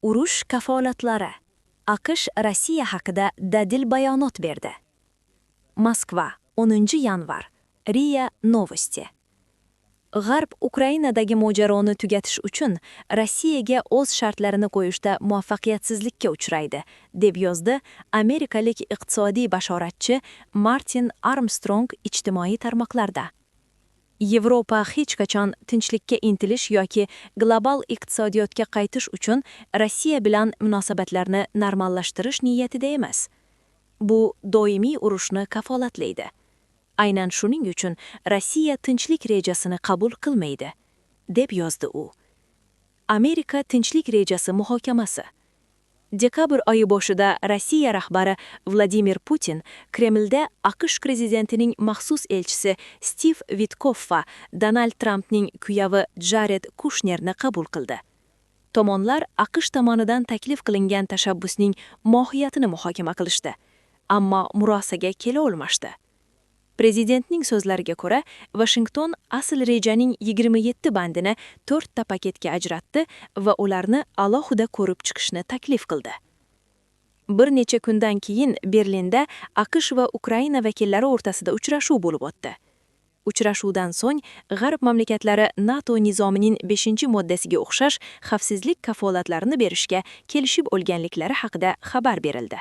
Urush kafolatlari. AQSh Rossiya haqida dadil bayonot berdi. Moskva, 10-yanvar. RIA Novosti. G'arb Ukrainadagi mojaroni tugatish uchun Rossiyaga o'z shartlarini qo'yishda muvaffaqiyatsizlikka uchraydi, deb yozdi amerikalik iqtisodiy bashoratchi Martin Armstrong ijtimoiy tarmoqlarda. Yevropa hech qachon tinchlikka intilish yoki global iqtisodiyotga qaytish uchun Rossiya bilan munosabatlarni normallashtirish niyatida emas. Bu doimiy urushni kafolatlaydi. Aynan shuning uchun Rossiya tinchlik rejasini qabul qilmaydi, deb yozdi u. Amerika tinchlik rejasi muhokamasi. Dekabr oyi boshida Rossiya rahbari Vladimir Putin Kremlda AQSh prezidentining maxsus elchisi Stiv Vitkoff va Donald Trampning kuyovi Jared Kushnerni qabul qildi. Tomonlar AQSh tomonidan taklif qilingan tashabbusning mohiyatini muhokama qilishdi, ammo murosaga kela olmashdi. Prezidentning so'zlariga ko'ra, Vashington asl rejaning 27 bandini 4 ta paketga ajratdi va ularni alohida ko'rib chiqishni taklif qildi. Bir necha kundan keyin Berlinda AQSh va Ukraina vakillari o'rtasida uchrashuv bo'lib o'tdi. Uchrashuvdan so'ng G'arb mamlakatlari NATO nizomining 5-moddasiga o'xshash xavfsizlik kafolatlarini berishga kelishib olganliklari haqida xabar berildi.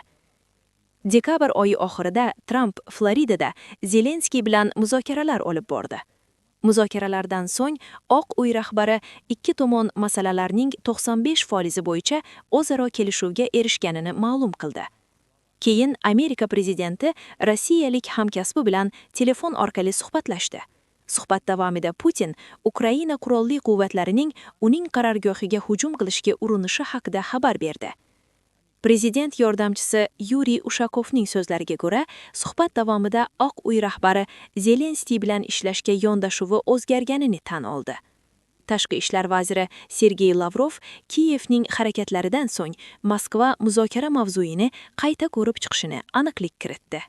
Dekabr oyi oxirida Tramp Floridada Zelenskiy bilan muzokaralar olib bordi. Muzokaralardan so'ng Oq uy rahbari ikki tomon masalalarning 95% bo'yicha o'zaro kelishuvga erishganini ma'lum qildi. Keyin Amerika prezidenti rossiyalik hamkasbi bilan telefon orqali suhbatlashdi. Suhbat davomida Putin Ukraina qurolli quvvatlarining uning qarorgohiga hujum qilishga urinishi haqida xabar berdi. Prezident yordamchisi Yuriy Ushakovning so'zlariga ko'ra, suhbat davomida Oq uy rahbari Zelenskiy bilan ishlashga yondashuvi o'zgarganini tan oldi. Tashqi ishlar vaziri Sergey Lavrov Kiyevning harakatlaridan so'ng Moskva muzokara mavzuini qayta ko'rib chiqishini aniqlik kiritdi.